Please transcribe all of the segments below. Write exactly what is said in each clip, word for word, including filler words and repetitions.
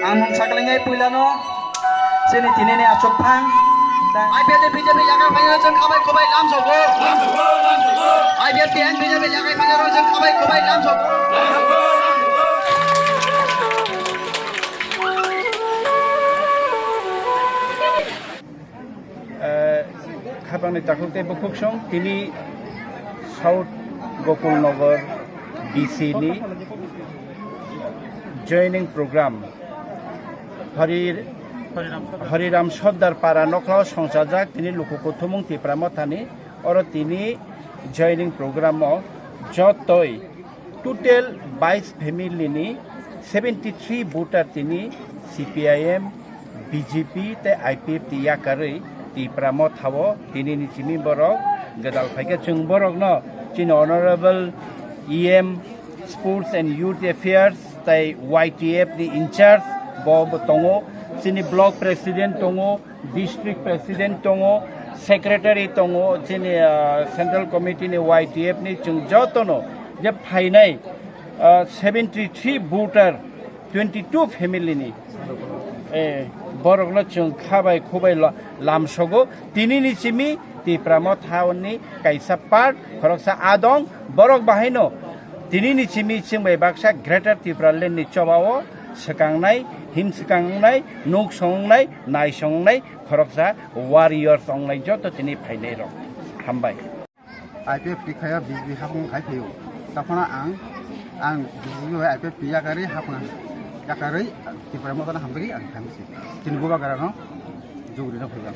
Ang mung saklingai puilano chini tinini achuk phang. I P F T B J P yakai phainai chwng khabai kubai lamsogo. I P F T and B J P yakai phainai chwng khabai kubai lamsogo. Eh, khapangni takhuk tei bukhuksong tini South Gokulnagar B C ni joining program Hari, Hariram Sordar para nokhlao songchajak tini luku kuthumung Tipra Mothani oro tini joining program o jotoi total bais family ni seventy three voter tini C P I M, B J P tei I P F T yakarwi Tipra Motha o tini ni simi borok gwdal phaikha. Chwng borokno chini Honorable E M Sports and Youth Affairs tei Y T F ni in charge bo bo tongo, chini block president tongo, district president tongo, secretary tongo, chini, ah, central committee ni Y T F ni chwng jotono je phainai, ah, seventy three voter, twenty two family ni, eh, borokno chwng khabai khubai la-, lamsogo. Tini ni simi Tipra Motha ni kaisa part khoroksa adong, borok bahaino tini ni simi chwng bai baksa Greater Tipraland ni choba o swkangnai, him swkangnai, nuk songnai, nai songnai, khoroksa warriors wngnai joto tini phainai rok. Hambai. I P F T khaya B J P hapung khai phaio. Taphana ang, ang B J P bai I P F T yakarwi hapung yakarwi Tipra Motha no hamjagwi ang khamsi. Tini bubagra no jugri no phaiba.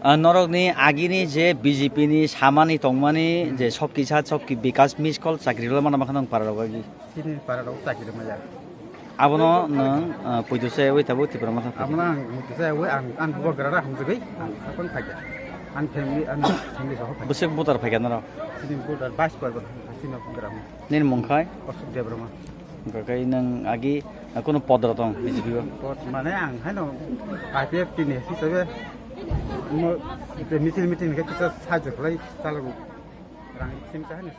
Ah, norokni agini je B J P ni samani tongmani je sokki sa sokki bikas miss call chakri rwla mana makhano para rok agi. Chini para rok chakri maya. Abono nwng, ah, puitu se oi tabuk Tipra Motha. Abono ang puitu se oi ang, ang bubagra ra hamjagwi ang sakon phaikha. Ang family, ang family soho phaikha. Bwswk voter phaikha norok? Chini voter bais par chini gram. Nini mung khai? Ashok Debbarma. Hwnkhe nwng agi, ah, kunu podra tong B J P o? Pod mane ang haino I P F T ni hisabe mo misil meeting khe kisa sajak lai chalago. Rang sim cha haino.